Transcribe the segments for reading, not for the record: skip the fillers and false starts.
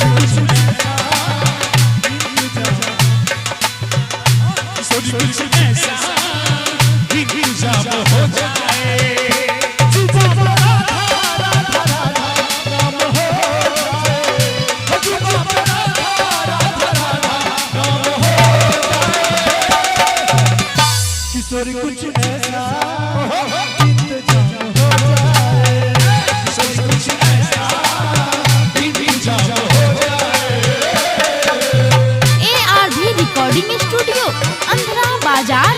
कुछ ऐसा किशोरी कुछ ऐसा इंतजाम हो जाए। जुबां पर राधा राधा राधा नाम हो जाए, जुबां पर राधा राधा राधा नाम हो जाए। किशोरी कुछ ऐसा इंतजाम हो जाए, किशोरी कुछ ऐसा इंतजाम हो जाए। ARV recording studio Andhra बाजार।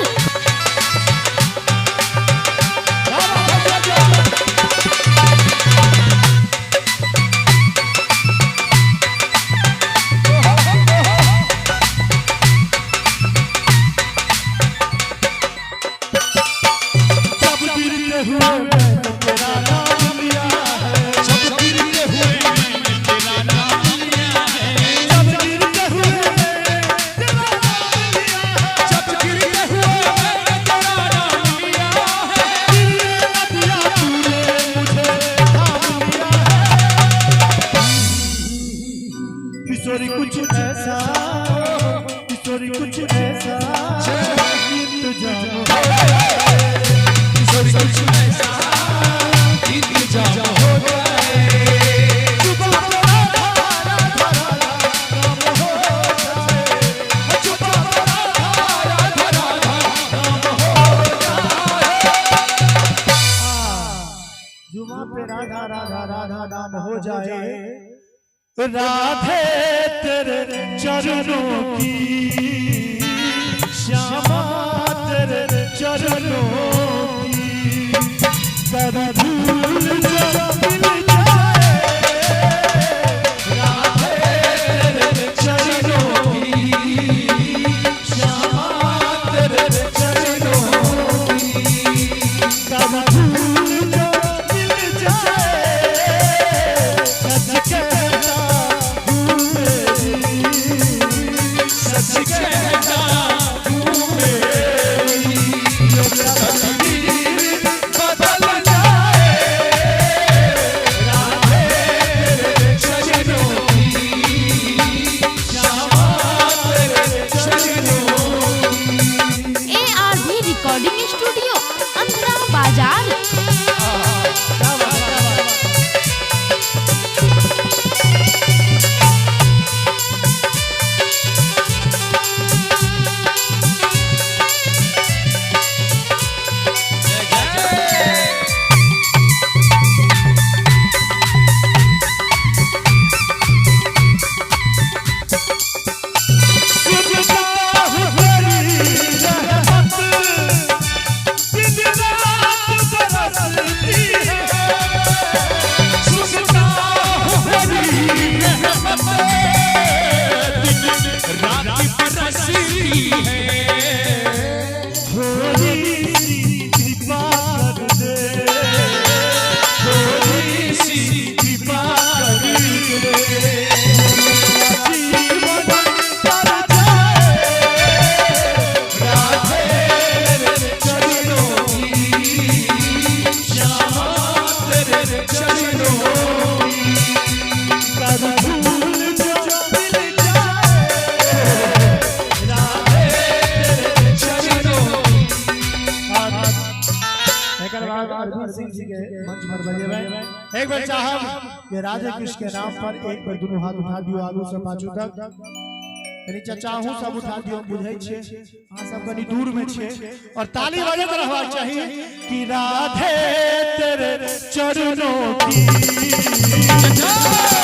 जब गिरते हुए मैंने तेरा नाम लिया है, जब गिरते हुए मैंने तेरा नाम लिया है, जब गिरते हुए मैंने तेरा नाम लिया है, जब गिरते हुए मैंने तेरा नाम लिया है, गिरने न दिया तूने मुझे थाम लिया है। किशोरी कुछ ऐसा, किशोरी कुछ ऐसा इंतजाम हो जाए। किशोरी कुछ ऐसा इंतजाम हो जाए। जुबां पर राधा राधा राधा नाम हो जाए, जुबां पर राधा राधा राधा नाम हो जाए। जुबां पे राधा राधा राधा नाम हो जाए। राधे तेरे चरणों की, श्यामा तेरे चरणों की कर धूल जो मिल जाए, राधे तेरे चरणों की, श्यामा तेरे चरणों की कर धूल जो मिल जाए। सच कहता हूँ मेरी, सच कहता हूँ मेरी, तकदीर बदल जाए। राधे तेरे चरणों की, श्यामा तेरे चरणों की। ARV recording studio Andhra बाजार। क्या बात, क्या बात। जय जय। सुनता हूँ तेरी रहमत, दिन रात बरसती है। सुनता हूँ तेरी रहमत, दिन रात बरसती है। थोड़ी सी कृपा कर दे, थोड़ी सी कृपा कर दे, जीवन तर जाए। राधे तेरे चरणों की, श्यामा तेरे चरणों की। कर धूल जो मिल जाए, राधे तेरे चरणों की। एकर बाद अरविंद सिंह जी के मंच पर बजेबै। एक बार चाहब कि राधे कृष्ण के नाम पर एक बार दुनू हाथ उठा दियो आगू से पाछू तक। कनी चचा अहूँ सब उठा दियो, बुझै छियै अहाँ सब कनी दूर में छियै, और ताली बजैत रहबाक चाही कि राधे तेरे चरणों की। जय।